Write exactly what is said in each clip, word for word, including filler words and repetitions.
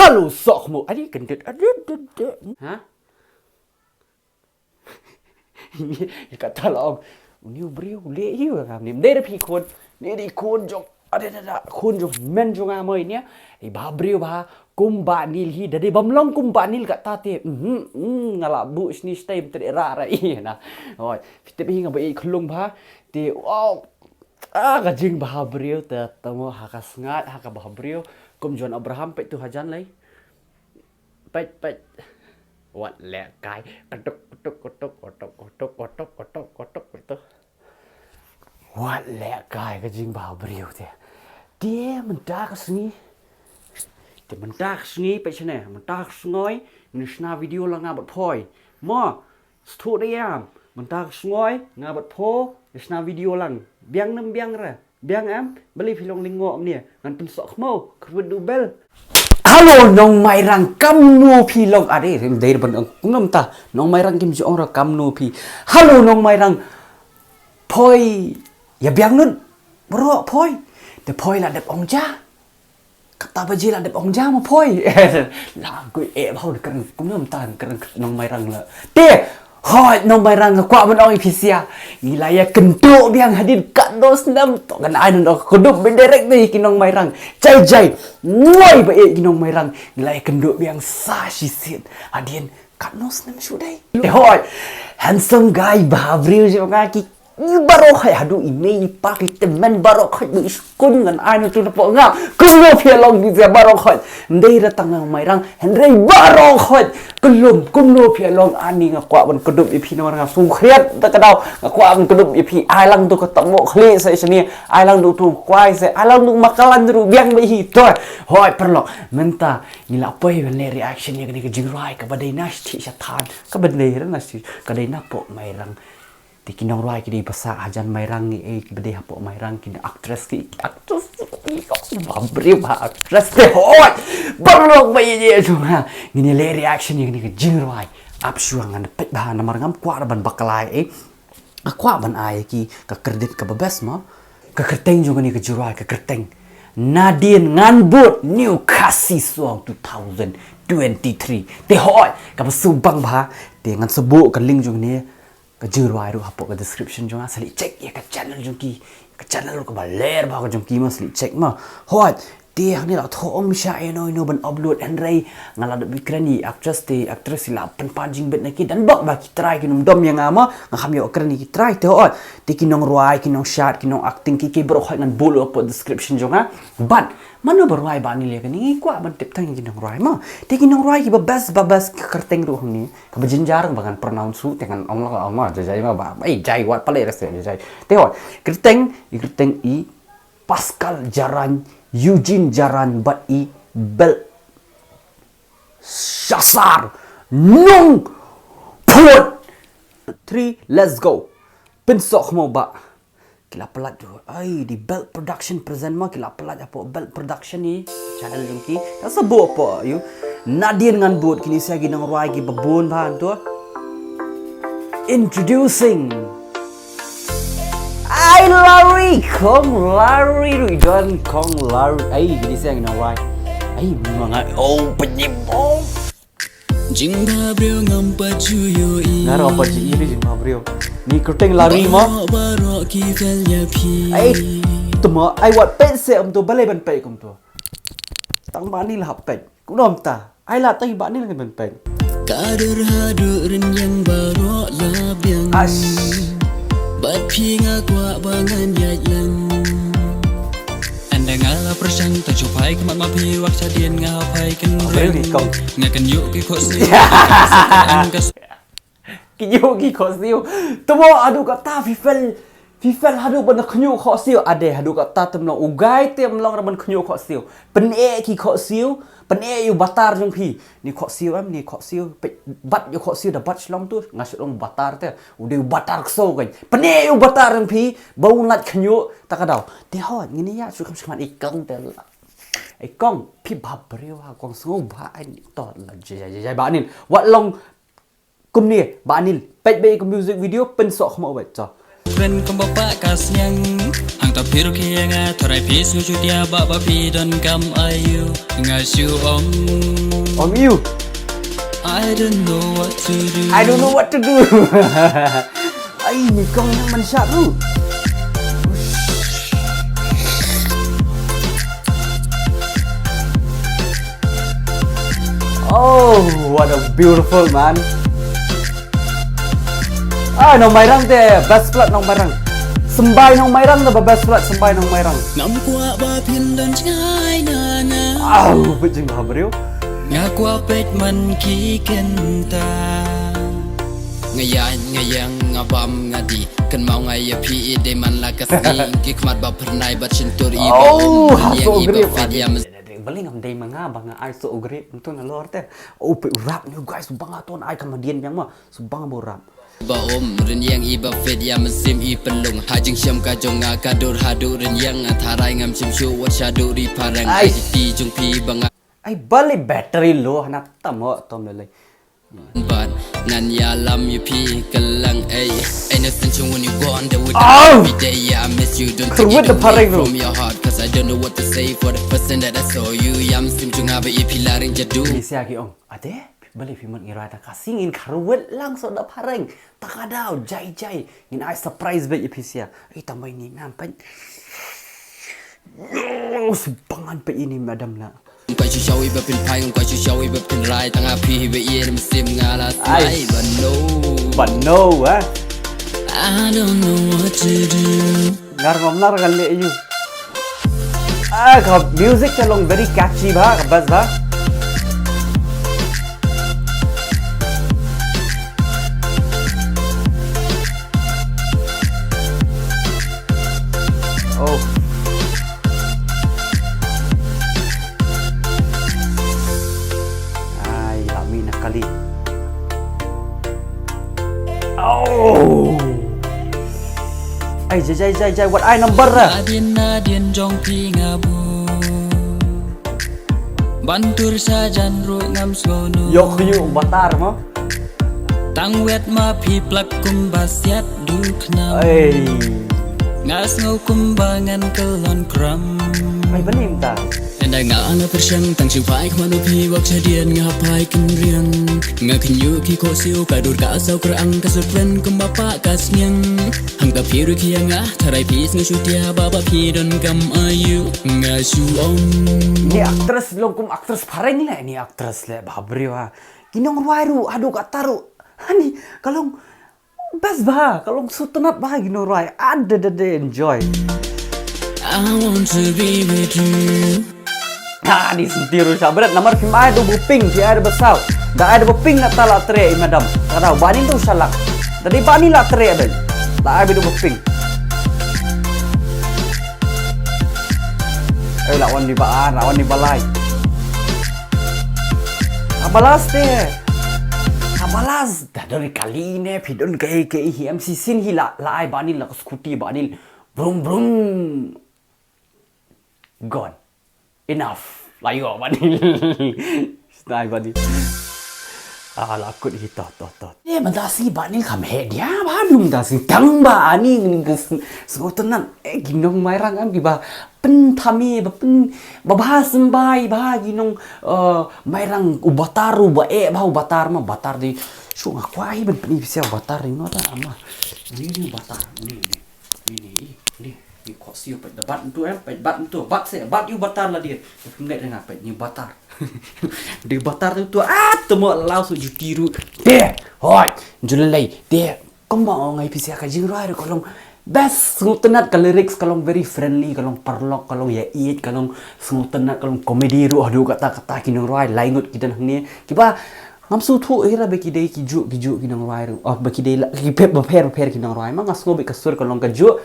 Hello, sok mo. Adi kendit. Adi kendit. Ha? Kata la ong. Uni u briew le yu ngam nim. Dei da phi khun. Ni di khun jong. Ada da da khun jong men jong amoi nia. I ba briew ba kum ba nil hi da dei bam long kum ba nil kata te. Mhm. Mm, ngala bu sni stai mtre ra ra i na. Oi, fitep hi ngam ba i khlung ba. Te wow. Ah, ka jing ba briew te tamo ha ka sngat ha ka ba briew. Kum John Abraham pet tu hajan lai. Pet pet. Wat leh kai. Ketuk ketuk ketuk ketuk ketuk ketuk ketuk ketuk ketuk. Wat leh kai ka jing ba briew te. Te mynta ka sngi. Te mynta ka sngi pet shane mynta ka sngi. Ngin shna video lang nga bad phoi. Mo. Sthu da yam. Mynta ka sngi nga bad phoi. Ngin shna video lang. Biang nem biang re. Biang em, beli phi long lingo mne, ngan pynsok khmo, kyrwit du bel. Halo nong Mairang kamno phi long ade, dei ban ong kumno mynta, nong Mairang kim ju ong ra kamno phi. Halo nong Mairang, phoi, ïa biang lut, bro, phoi. Te phoi la dep ong ja. Kata ba ji la dep ong ja ma phoi. La gui eh bhau kren kumno mynta kren nong Mairang la. Te, Hoi, nong Mairang nga kwah ban ong ïa phi sia. Ngi la ïa kynduh biang hadien katno snem to kan ai nong kdup bin direct dei ki nong Mairang. Jai jai. Ngoi ba eh ki nong Mairang. Ngi la ïa kynduh biang sa shi sit. Hadien katno snem shu dei. Eh, hoi. Handsome guy ba briew jong nga ki. Ngi baroh hoi haduh i mei i pa ki temen baroh hoi ba i skun ngan ai nong tu na po nga. Kumno phi long ki sia baroh hoi. Ndei ra tang nong Mairang. Hynrei baroh hoi. Kyllum, kumno phi long ani nga kwah ban kdup ïa phi namar nga sngewkhriat da ka daw nga kwah ban kdup ïa phi ai lang tu ka tamo khlieh sa shane ai lang tu tu kwai sa ai lang tu makalan tu biang ba hi to. Hoi paralok mynta ngi la poi ban leh reaction ïa kane ka jingrwai kaba dei na shi sha than kaba dei na shi ka dei na pok Mairang. Te ki nongrwai ki dei ba sah hajan Mairang ngi eh ki ba dei hapoh Mairang ki actress ki actress ki ba briew ba actress te hoi. Ba long ba ye ye jong ha. Ngin ïa leh reaction ïa kane ka jingrwai. Ap shuwa ngan peit ba namar ngam kwah ban bakla eh. Nga kwah ban ai ki ka credit kaba best mo. Ka kyrteng jong kane ka jingrwai ka kyrteng Nadien Ngan Bud New Khasi Song two thousand twenty-three. Te hoi kaba shu bang ba te ngan sa buh ka link jong ne ka jingrwai ruh hapoh ka description jong nga sa leh check ïa ka channel jong ki ka channel kaba ler ba ka jong ki ma sa leh check ma hoi te hangne la thoh ym sha ïa no ïa no ban upload hynrei nga la dep kren ïa actress te actress la pynpad jingbit na ki dan bok ba ki trai ki nym dom ïa nga ma nga kham ïoh kren ïa ki trai te hoi te ki nongrwai ki nongshad ki nong acting ki ki baroh hoi ngan buh hapoh description jong nga bad Mano ba rwai ba ngi leh kane ngi kwah ban tip tang ki nongrwai ma. Te ki nongrwai ki ba best ba best ka kyrteng ruh hangne. Ka ba jinjar ba ngan pronounce ruh te ngan ong la ong ma jai jai ma ba. Ei jai wat pale rest jai jai. Te hoi kyrteng i kyrteng i Pascal Jaran, Eugene Jaran bad i Bel Shasar Nong Put. Three, let's go. Pynsok mo ba. Ki la pynlait tu. Ai, di Belt Production present ma, ki la pynlait hapoh Belt Production ni. Channel jong ki. Ka sa buh hapoh ïa u. Nadien Ngan Bud kine sia ki nongrwai ki ba bun bha tu. Introducing. Ai Larry Kong Larry Ruidon Kong Larry. Ai, kine sia ki nongrwai. Ai, ma nga oh penyim oh. Jingbhabriew ngam pat ju ïohi. Nga ruh pat ju ïohi jingbhabriew. Ni kyrteng Larry mo. Baroh baroh ki fel ïa phi. Ai, tuma ai wat peit se um tu balei ban peit kumtu. Tang ba ni la hap peit. Kumno mynta. Ai la tang ba ni la ban peit. Ka dur haduh rynïeng baroh la biang. Ash. Bad phi nga kwah ba ngan ïaid lang. Ynda nga la pyrshang ta shu phai khmat ma phi wak shadien nga ha phai kynreng. Nga kynñiuh ki khohsiew. Ki kynñiuh ki khohsiew. Tamo haduh kata phi fel phi fel haduh ban kynñiuh khohsiew. Ade haduh kata te mlong u guy te mlong ra ban kynñiuh khohsiew. Pyneh ki khohsiew. Pyneh ïa u batar jong phi. Ni khohsiew em ni khohsiew. Bat ïa khohsiew da bat shlong tu nga shu long batar te. U dei u batar kso kan. Pyneh ïa u batar jong phi. Ba u ngat kynñiuh ta ka daw. Te hot ngin ïa shu kham shman i kong te la. I kong phi bha briew ha kong sngew bha ai ni tot la jai jai jai ba nin. Wat long kumne ba nin peit ba i music video pynsok khmo ba to. Pen kumba pah ka sniang. Hangta phi ruh khie ïa nga, tharai phi sngewshutia, ba ba phi donkam aïu. Nga shu ong. Ong ïu. I don't know what to do. I don't know what to do. Ai, ni kong nang man shah tu. Oh, what a beautiful man. Ah, Nongmairang te best flood Nongmairang. Symbai Nongmairang te ba best flood symbai Nongmairang. Ngam kwah ba phin don jngai na nga. Au, bit jingbha briew. Nga kwah peit man ki kynta. Nga ïaid nga ïeng nga bam nga dih. Kynmaw nga ïa phi i dei man la ka sngi. Ki khmat ba phyrnai bad shyntur i ba. Oh, ha so grip. Balei ngam dei ma nga ba nga ai so grip. Ntu na lor te. Oh, peit u rap ni guys, ba nga ton ai ka madian biang ma. Shu bang ba u rap. Ba um rynïeng i ba fit ïa mynsiem i pynlong. Ha jingshem ka jong nga ka dur haduh rynïeng. Tharai ngam shim shuh wat shaduh ri phareng. Ai. Ai ti jong phi ba nga. Ai balei battery low hana tam ho tom lei. But ngan ïalam ïa phi ka lang ei. Ain't nothing to when you gone there with oh! Every day yeah I miss you don't take it away from your heart cause I don't know what to say for the first time that I saw you. Ïa mynsiem jong nga ba ïa phi la ring jadu. Ni sia ki ong. Ate, balei phi mut ngi rwai ta ka sing in kharwet lang so da phareng. Ta ka daw, jai jai. Ngin ai surprise bad iphi sia. Ai tambai ni ngan pen. Sbangan pe ini madam la. Kwai shu shawi ba pin pai, kwai shu shawi ba pin rai. Tanga phi hi ba ier mesim ngala sai. But no. But no, eh. I don't know what to do. Ngar ngom nar kan le yu. Ah, ka music ka long very catchy ba, ka bass ba. Oh. Ai, la mi na kali. Oh. Ai, jai, jai, jai, jai, wat ai number ra. Nadien, nadien, jong pi ngabu. Bantur sajan ruh ngam sngewnu. Yok yu batar mo. Tang wet ma phi plak kumba siat du khnam. Hey. Nga sngew kumba ngan kelon kram. Ai banim ta. Enda nga ana pershang tang shu pai kmanu phi wak sadian nga pai kynriang. Nga kynyu ki ko siu ka dur ka saw krang ka sutren kumba pa ka sniang. Hang ta phi ru ki nga tharai phi sngew shu tia ba ba phi don kam ayu. Nga shu om. Ni actress long kum actress phareng le ni actress le ba bri wa. Ki nong rwai ru adu ka taru. Hani ka long best ba ka long sutunat ba ki nong rwai. Ada da de enjoy. I want to be with you. Ha ni sentiru sha bret namar phim ai do buping phi ai do besau. Da ai do buping na tala tre i madam. Kada bani tu shalak. Dadi bani la tre ben. La ai do buping. Eh la wan di ba la wan di balai. Abalas te. Abalas da don kali ne phi don ke ke hi M C sin hi la la ai bani la scooty bani brum brum. Gone. Enough. Layo bani. Stai bani. Ah la kut hi to to to. Eh mada si bani kham he dia ba dum da si tang ba ani ngi sngotenan eh ginong mai rang am ki ba pen thami ba pen ba ba sembai ba ginong eh mai rang u batar u ba eh ba u batar ma batar di. Shu nga kwai ben peni bisia batar ino ta ama. Ni ni batar ni ni. Ni ni ni ni kok siu pet debat tu em pet bat tu bat se bat yu batar la dia. Tapi ngai dengan pet ni batar. Di batar tu tu ah temo lau su juti ru. Deh. Hoi. Julelai. Deh. Kemba ngai pisia ka jingrai ru kalong. Best sngewtenat ka lyrics kalong very friendly kalong parlok kalong ya iit kalong sngewtenat kalong comedy ru aduh kata kata ki nong rai laingut ki dan hangne. Kiba ngam su thu ira ba ki dei ki juk ki juk ki nong rwai ru. Oh ba ki dei la ki pep ba pher ba pher ki nong rwai ma nga sngew ba ka sur ka long ka juk.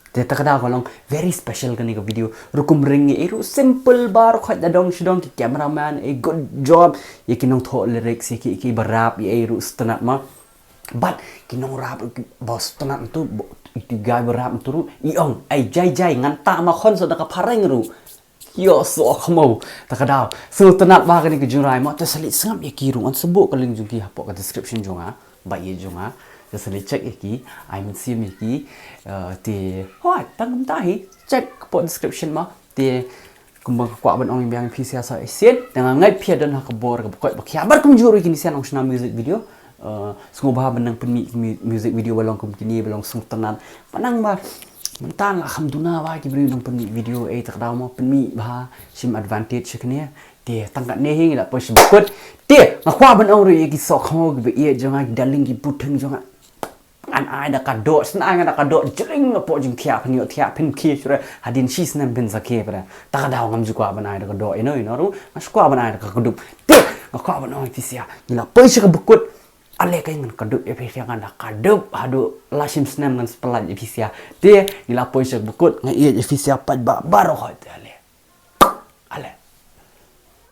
Te ta ka da ka long very special kane ka video. Rukum ring ngi ru simple ba ru khot da dong shidong ki cameraman a good job. Ye ki nong tho lyrics ye ki ki ba rap ye ru stenat ma. But ki nong rap ba stenat tu ki guy ba rap tu ru i ong ai jai jai ngan ta ma khon so da ka phareng ru. Yo so khmo ta ka daw. So tenat ba kani ka jingrai mo ta sali sngap ya ki rung an sebut ka link jong ki hapo ka description jong nga ba ye jong nga. Ka sa leit check ïa ki, ai mynsiem ïa ki. Eh, te hooid, tang kumta hi, check ka pdeng description mo. Te kumba nga kwah ban ong biang ïa phi sha shisien, te nga ngeit phi don ha ka bor kaba koit ba khia bad kumjuh ruh ïa kine ki sien ong shna music video. Eh, sngewbha ban nang pynmih ki mu-, music video ba long kum kine, ba long sngewtynnat. Ba nang ba mynta la kham duna ba ki briew nang pynmih video, eh, ta ka daw mo pynmih bha, shim advantage ïa kane. Te tang katne hi ngi la poi sha ba kut. Te nga kwah ban ong ruh ïa ki sohkhynñiuh kiba ïeit jong nga, ki darling, ki buteng jong nga. Ngan ai da ka doh, sngewbha ai ngan da ka doh, jring hapoh jingthiah, phin ïoh thiah, phin khie shuh, hadien shi snem phin sa khie pat. Ta ka daw ngam ju kwah ban ai da ka doh, ïa no, ïa no ruh, nga shu kwah ban ai da ka kdup. Te, nga kwah ban ong ïa phi sha, ngi la poi sha ka ba kut, ale ka ngan kdup ïa phi sha, ngan da ka kdup, haduh la shim snem ngan sa pyllait ïa phi sha. Te, ngi la poi sha ka ba kut, nga ïeit ïa phi sha, pat ba, baroh hoi te ale. Ale.